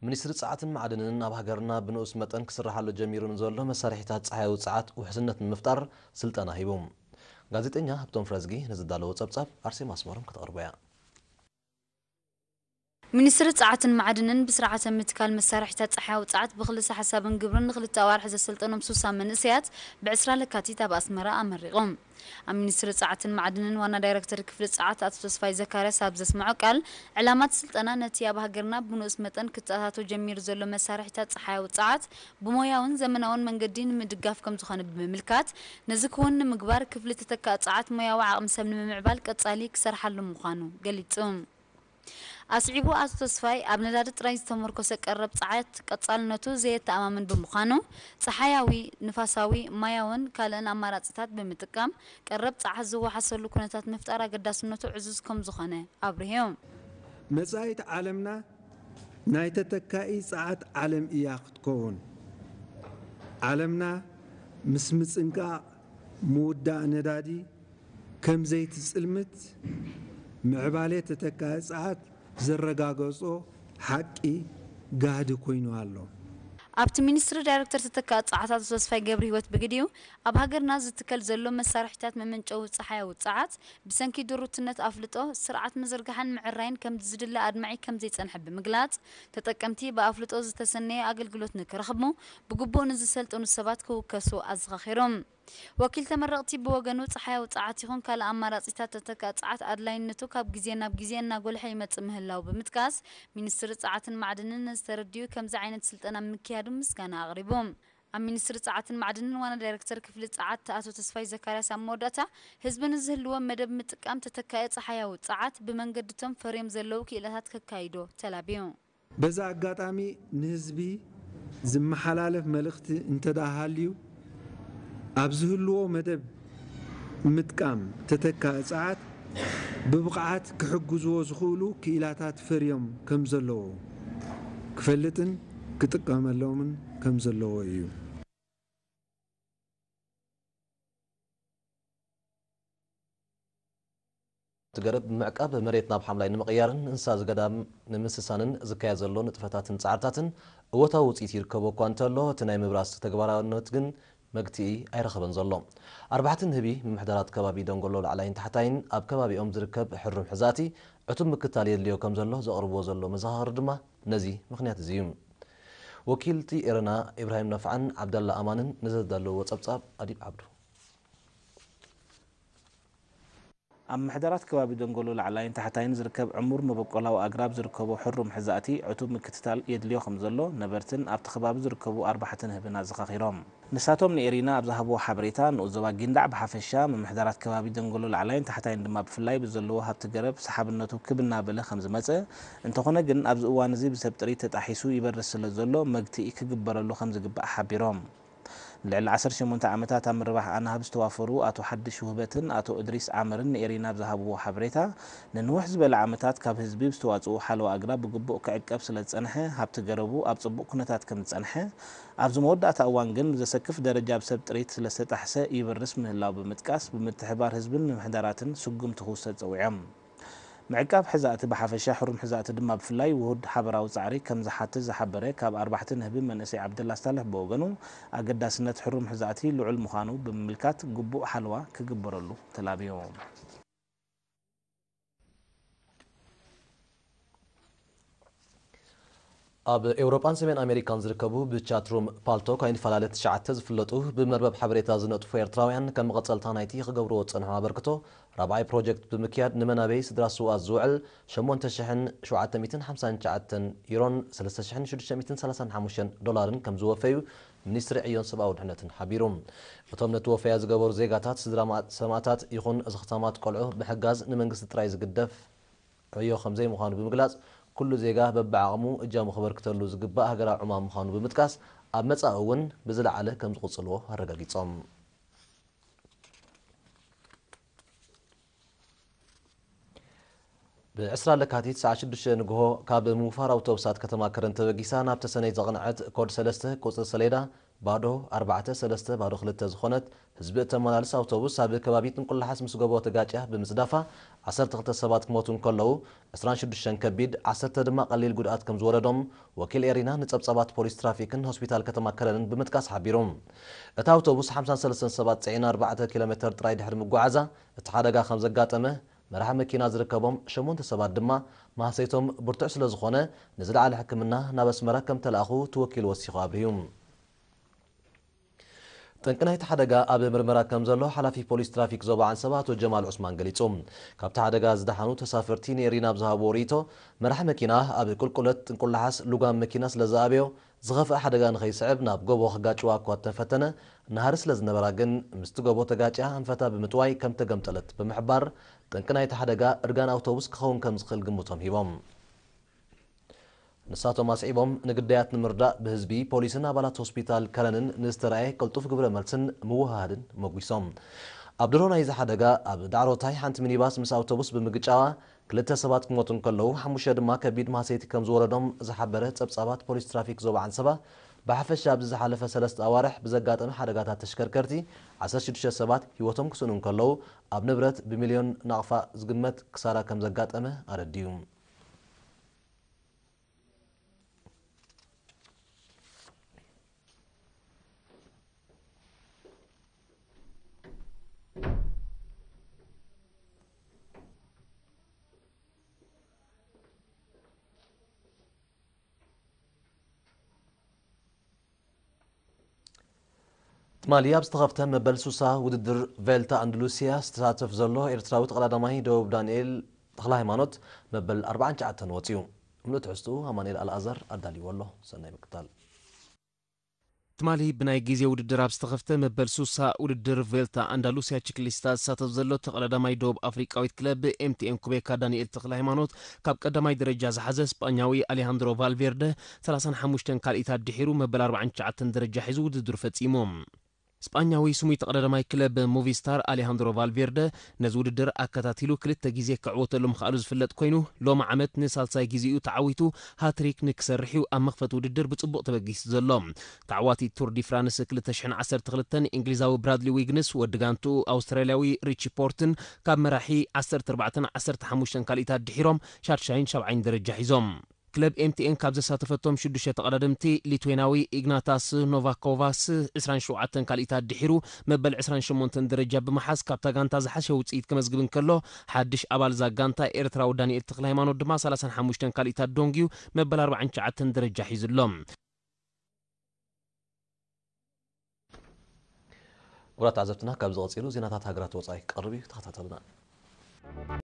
ሚኒስትሪ ጸዓትን ማዕድንን ኣብ ሃገርና ብንኡስ መጠን ክስርሓሉ ጀሚሩ ንዘሎ መሳርሒታት ጸሓያዊ ጸዓት ውሕስነት ንምፍጣር ስልጠና ሂቡ። ጋዜጠኛ ሃብቶም ፍረዝጊ ንዝዳለዎ ጸብጻብ ኣርሴማ ኣስመሮም ከተቕርቦ እያ። ሚኒስትሪ ጸዓትን ማዕድንን ብስርዓተ ምትካል መሳርሒታት ጸሓያዊ ጸዓት ብክልሰ ሓሳብን ግብርን ንክልተ ኣዋርሕ ዘሰልጠኖም ሱሳ መንእሰያት ብዕስራ ለካቲት ኣብ ኣስመራ ኣመሪቖም። ኣብ ሚኒስትሪ ጸዓትን ማዕድንን ዋና ዳይረክተር ክፍሊ ጸዓት ኣቶ ተስፋይ ዘካርያስ ኣብ ዘስምዖ ቃል፣ ዕላማ እቲ ስልጠና ነቲ ኣብ ሃገርና ብንኡስ መጠን ክተኣታቶ ጀሚሩ ዘሎ መሳርሒታት ጸሓያዊ ጸዓት ብሞያውን ዘመናውን መንገዲ ንምድጋፍ ከምዝኾነ ብምምልካት፣ ነዚ ክውን ንምግባር ክፍሊ ተተካኢ ጸዓት ሞያዊ ዓቕሚ ሰብ ንምምዕባል ቀጻሊ ክሰርሓሉ ምዃኑ ገሊጹ። ኣስዒቡ ኣቶ ተስፋይ፣ ኣብ ነዳዲ ጥራይ ዝተመርኮሰ ቀረብ ጸዓት ቀጻልነቱ ዘየተኣማምን ብምዃኑ፣ ጸሓያዊ፣ ንፋሳዊ፣ ማያውን ካልእን ኣማራጺታት ብምጥቃም ቀረብ ጸዓት ዝወሓሰሉ ኩነታት ምፍጣር ኣገዳስነቱ ዕዙዝ ከምዝኾነ ኣብሪሁ። መጻኢት ዓለምና ናይ ተተካኢ ጸዓት ዓለም እያ ክትከውን። ዓለምና ምስ ምጽንቃቕ ምውዳእ ነዳዲ ከም ዘይትጽልምት ምዕባሌ ተተካኢ ጸዓት ዘረጋገጾ ሓቂ ጋህዲ ኮይኑ ኣሎ። ኣብቲ ሚኒስትሪ ዳይረክተር ተተካኢ ጸዓት ኣቶ ተስፋይ ገብረህይወት ብግዲኡ፣ ኣብ ሃገርና ዝትከል ዘሎ መሳርሒታት መመንጨዊ ጸሓያዊ ጸዓት ብሰንኪ ድሩትነት ኣፍልጦ፣ ስርዓት ምዝርጋሕን ምዕራይን ከም ዝድለ ኣድማዒ ከም ዘይጸንሐ ብምግላጽ፣ ተጠቀምቲ ብኣፍልጦ ዝተሰነየ ኣገልግሎት ንክረኽቡ ብግቡእ ንዝሰልጠኑ ሰባት ክውከሱ ኣዘኻኺሮም። ወኪል ተመረቕቲ ብወገኑ፣ ጸሓያዊ ጸዓት ይኹን ካልእ ኣማራጺታት ተተካኢ ጸዓት ኣድላይነቱ ካብ ግዜ ናብ ግዜ እናጎልሐ ይመጽእ ምህላዉ ብምጥቃስ፣ ሚኒስትሪ ጸዓትን ማዕድንን ነዚ ተረዲኡ ከምዚ ዓይነት ስልጠና ምክያዱ ምስጋና ኣቕሪቡ። ኣብ ሚኒስትሪ ጸዓትን ማዕድንን ዋና ዳይረክተር ክፍሊ ጸዓት ኣቶ ተስፋይ ዘካርያስ ኣብ መወዳእታ፣ ህዝቢ ንዝህልዎ መደብ ምጥቃም ተተካኢ ጸሓያዊ ጸዓት ብመንገድቶም ፈርዮም ዘለዉ ክኢላታት ከካይዶ ተላብዩ። በዚ ኣጋጣሚ ንህዝቢ ዝመሓላለፍ መልእኽቲ እንተደኣ ሃልዩ፣ ኣብ ዝህልዎ መደብ ምጥቃም ተተካኢ ጸዓት ብብቕዓት ክሕግዝዎ ዝኽእሉ ክኢላታት ፈርዮም ከም ዘለዉ ክፈልጥን ክጥቀመሎምን ከም ዘለዎ እዩ። እቲ ገረብ ብምዕቃብ መሬት ናብ ሓምላይ ንምቕያርን እንስሳ ዘገዳም ንምስሳንን ዝካየድ ዘሎ ንጥፈታትን ጻዕርታትን እወታዊ ውጽኢት ይርከቦ እኳ እንተሎ፣ እቲ ናይ ምብራስ ተግባራውነት ግን መግትኢ ኣይረኸበን ዘሎ። ኣርባሕቲ ንህቢ ምምሕዳራት ከባቢ ደንጎሎ ላዕላይን ታሕታይን ኣብ ከባቢኦም ዝርከብ ሕሩም ሕዛእቲ ዕቱብ ምክትታል የድልዮ ከም ዘሎ ዘቕርብዎ ዘሎ መዘኻኸሪ ድማ ነዚ ምኽንያት እዚ እዩ። ወኪልቲ ኤረና ኢብራሂም ነፍዓን ዓብደላ ኣማንን ንዘዳለውዎ ጸብጻብ ኣዲብ ዓብዱ። ኣብ ምሕደራት ከባቢ ደንጎሎ ላዕላይን ታሕታይን ዝርከብ ዕሙር መበቆላዊ ኣግራብ ዝርከቦ ሕሩም ሕዛእቲ ዕቱብ ምክትታል የድልዮ ከም ዘሎ ነበርትን ኣብቲ ከባቢ ዝርከቡ ኣርባሕትን ህብን ኣዘኻኺሮም። ንሳቶም ንኤሪና ኣብ ዝሃብዎ ሓበሬታ፣ ንኡስ ዞባ ጊንዳዕ ብሓፈሻ፣ ምምሕዳራት ከባቢ ደንጎሎ ላዕላይን ታሕታይን ድማ ብፍላይ ብዘለዎ ሃብቲ ገረብ ሰሓብነቱ ክብ እናበለ ከም ዝመጸ፣ እንተኾነ ግን ኣብዚ እዋን እዚ ብሰብ ጥሪት ተጣሒሱ ይበርስ ስለ ዘሎ መግትኢ ክግበረሉ ከም ዝግባእ ሓቢሮም። ንልዕሊ ዓሰርተ ሸሞንተ ዓመታት ኣብ ምርባሕ ኣናህብ ዝተዋፈሩ ኣቶ ሓድሽ ውህበትን ኣቶ እድሪስ ዓመርን ንኤሪና ኣብ ዝሃብዎ ሓበሬታ፣ ንንውሕ ዝበለ ዓመታት ካብ ህዝቢ ብዝተዋፅኡ ሓለዋ ኣግራብ ብግቡእ ክዕቀብ ስለ ዝፀንሐ፣ ሃብቲ ገረቡ ኣብ ፅቡቕ ኩነታት ከም ዝፀንሐ፣ ኣብዚ መወዳእታ እዋን ግን ብዘሰክፍ ደረጃ ብሰብ ጥሪት ስለ ዝተጣሕሰ ይብርስ ምህላው ብምጥቃስ፣ ብምትሕብባር ህዝብን ምምሕዳራትን ስጉምቲ ክውሰድ ፀዊዖም። ምዕቃብ ሕዛእቲ ብሓፈሻ፣ ሕሩም ሕዛእቲ ድማ ብፍላይ ውሁድ ሓበራዊ ጻዕሪ ከም ዝሓትት ዝሓበረ ካብ ኣርባሕቲ ንህቢ መንእሰይ ዓብደላ ሳልሕ ብወገኑ፣ ኣገዳስነት ሕሩም ሕዛእቲ ልዑል ምዃኑ ብምምልካት፣ ግቡእ ሓለዋ ክግበረሉ ተላብዩ። ኣብ ኤውሮጳን ሰሜን ኣሜሪካን ዝርከቡ ብቻትሩም ፓልቶክ ኣይንፈላለ ትሽዓተ ዝፍለጡ ብመርበብ ሓበሬታ ዝነጥፉ ኤርትራውያን ከም መቐጸልታ ናይቲ ክገብርዎ ዝጸንሑ ኣበርክቶ ራብዓይ ፕሮጀክት ብምክያድ ንመናበይ ስድራ ስውኣት ዝውዕል ሸሞንተ ሽሕን ሸውዓተ ሚእትን ሓምሳን ትሽዓተን ዩሮን ሰለስተ ሽሕን ሽዱሽተ ሚእትን ሰላሳን ሓሙሽተን ዶላርን ከም ዝወፈዩ ሚኒስትሪ ዕዮን ሰብኣዊ ድሕነትን ሓቢሩ። እቶም ነቲ ወፈያ ዝገበሩ ዜጋታት ስድራ ሰማእታት ይኹን ዘኽታማት ቆልዑ ምሕጋዝ ንመንግስቲ ጥራይ ዝግደፍ ዕዮ ከም ዘይምዃኑ ብምግላጽ፣ ኩሉ ዜጋ በብዓቕሙ እጃሙ ክበርክተሉ ዝግባእ ሃገራዊ ዕማም ምዃኑ ብምጥቃስ፣ ኣብ መጻኢ እውን ብዝለዓለ ከም ዝቕጽልዎ ኣረጋጊጾም። ብዕስራ ለካቲት ሰዓት ሽዱሽተ ንግሆ ካብ ምውፋር ኣውቶቡሳት ከተማ ከረን ተበጊሳ ናብ ተሰነይ ዘቕንዐት ኮድ ሰለስተ ቁጽሪ ሰሌዳ ባዶ ኣርባዕተ ሰለስተ ባዶ ክልተ ዝኾነት ህዝቢ እተመላልስ ኣውቶቡስ ኣብ ከባቢ ጥንቁላሓስ ምስ ጎቦ ተጋጭያ ብምጽዳፋ ዓሰርተ ክልተ ሰባት ክሞቱ እንከለዉ ዕስራን ሽዱሽተን ከቢድ፣ ዓሰርተ ድማ ቀሊል ጉድኣት ከም ዝወረዶም ወኪል ኤሪና ንጸብጻባት ፖሊስ ትራፊክን ሆስፒታል ከተማ ከረንን ብምጥቃስ ሓቢሩ። እታ ኣውቶቡስ ሓምሳን ሰለስተን ሰባት ጽዒና ኣርባዕተ ኪሎ ሜተር ጥራይ ድሕሪ ምጉዓዛ እቲ ሓደጋ ከም ዘጋጠመ፣ መራሒ መኪና ዝርከቦም ሸሞንተ ሰባት ድማ ማህሰይቶም ብርቱዕ ስለ ዝኾነ ንዝለዓለ ሕክምና ናብ ኣስመራ ከም ተላእኹ እቲ ወኪል ወሲኹ ኣብሪሁ። ጠንቂ ናይቲ ሓደጋ ኣብ ምርመራ ከም ዘሎ ሓላፊ ፖሊስ ትራፊክ ዞባ ዓንሰባ ኣቶ ጀማል ዑስማን ገሊጹ። ካብቲ ሓደጋ ዝደሓኑ ተሳፈርቲ ንኤሪና ኣብ ዝሃብዎ ርእይቶ፣ መራሒ መኪና ኣብ ቁልቁለት ጥንቁላሓስ ልጓም መኪና ስለ ዝኣበዮ፣ ዝኸፍአ ሓደጋ ንኸይስዕብ ናብ ጎቦ ክጋጭዋ እኳ እተፈተነ፣ ናህሪ ስለ ዝነበራ ግን ምስቲ ጎቦ ተጋጭያ ኣንፈታ ብምጥዋይ ከም ተገምጠለት ብምሕባር፣ ጠንቂ ናይቲ ሓደጋ እርጋን ኣውቶቡስ ክኸውን ከም ዝኽእል ግምቶም ሂቦም። ንሳቶም ኣስዒቦም፣ ንግዳያት ንምርዳእ ብህዝቢ፣ ፖሊስን ኣባላት ሆስፒታል ከረንን ንዝተራእየ ቅልጡፍ ግብረ መልስን ምውህሃድን መጒሶም። ኣብ ድሮ ናይዚ ሓደጋ፣ ኣብ ዳዕሮታይ ሓንቲ ሚኒባስ ምስ ኣውቶቡስ ብምግጫዋ፣ ክልተ ሰባት ክሞቱ እንከለዉ፣ ሓሙሽተ ድማ ከቢድ ማህሰይቲ ከም ዝወረዶም ዝሓበረ ጸብጻባት ፖሊስ ትራፊክ ዞባ ዓንሰባ፣ ብሓፈሻ ኣብዚ ዝሓለፈ ሰለስተ ኣዋርሕ ብዘጋጠመ ሓደጋታት ተሽከርከርቲ፣ ዓሰርተ ሽዱሽተ ሰባት ህይወቶም ክስእኑ እንከለዉ፣ ኣብ ንብረት ብሚልዮን ናቕፋ ዝግመት ክሳራ ከም ዘጋጠመ ኣረዲኡ። ትማሊ ኣብ ዝተኸፍተ መበል ሱሳ ውድድር ቬልታ ኣንዳሉስያ ዝተሳተፍ ዘሎ ኤርትራዊ ተቐዳዳማይ ደቡብ ዳንኤል ተኽለ ሃይማኖት መበል ኣርባዓን ትሽዓተን ወጺኡ። ምሉእ ትሕዝትኡ ኣማኑኤል ኣልኣዛር ኣዳልይዎ ኣሎ። ሰናይ ምክታል። ትማሊ ብናይ ግዜ ውድድር ኣብ ዝተኸፍተ መበል ሱሳ ውድድር ቬልታ ኣንዳሉስያ ቺክሊስታ ዝሳተፍ ዘሎ ተቐዳዳማይ ደቡብ ኣፍሪቃዊት ክለብ ኤምቲኤን ኩቤካ ዳንኤል ተኽለ ሃይማኖት ካብ ቀዳማይ ደረጃ ዝሓዘ ስጳኛዊ ኣሌሃንድሮ ቫልቬርደ ሰላሳን ሓሙሽተን ካልኢታት ድሒሩ መበል ኣርባዓን ትሽዓተን ደረጃ ሒዙ ውድድር ፈጺሙ። ስጳኛዊ ስሙይ ተቐዳዳማይ ክለብ ሙቪስታር ኣሌሃንድሮ ቫልቬርደ ነዚ ውድድር ኣከታቲሉ ክልተ ግዜ ክዕወተሉ ምኽኣሉ ዝፍለጥ ኮይኑ፣ ሎሚ ዓመት ንሳልሳይ ግዜኡ ተዓዊቱ ሃትሪክ ንክሰርሕ እዩ ኣብ መኽፈቲ ውድድር ብጽቡቕ ተበጊሱ ዘሎ። ተዓዋቲ ቱር ዲ ፍራንስ ክልተ ሽሕን ዓሰርተ ክልተን እንግሊዛዊ ብራድሊ ዊግንስ ወዲ ጋንትኡ ኣውስትራልያዊ ሪቺ ፖርትን ካብ መራሒ ዓሰርተ ኣርባዕተን ዓሰርተ ሓሙሽተን ካልኢታት ድሒሮም ሻድሻይን ሻብዓይን ደረጃ ሒዞም። ክለብ ኤምቲኤን ካብ ዘሳተፈቶም ሽዱሽተ ተቐዳደምቲ፣ ሊትዌናዊ ኢግናታስ ኖቫኮቫስ ዕስራን ሸውዓተን ካልኢታት ድሒሩ መበል ዕስራን ሸሞንተን ደረጃ ብምሓዝ ካብታ ጋንታ ዝሓሸ ውጽኢት ከመዝግብ እንከሎ፣ ሓድሽ ኣባል እዛ ጋንታ ኤርትራዊ ዳንኤል ተኽለ ሃይማኖት ድማ ሰላሳን ሓሙሽተን ካልኢታት ዶንግዩ መበል ኣርባዓን ትሽዓተን ደረጃ ሒዙ ኣሎ። ክቡራት ተዓዘብትና፣ ካብዚ ቀጺሉ ዜናታት ሃገራት ወጻኢ ክቐርብ እዩ፣ ተኸታተሉና።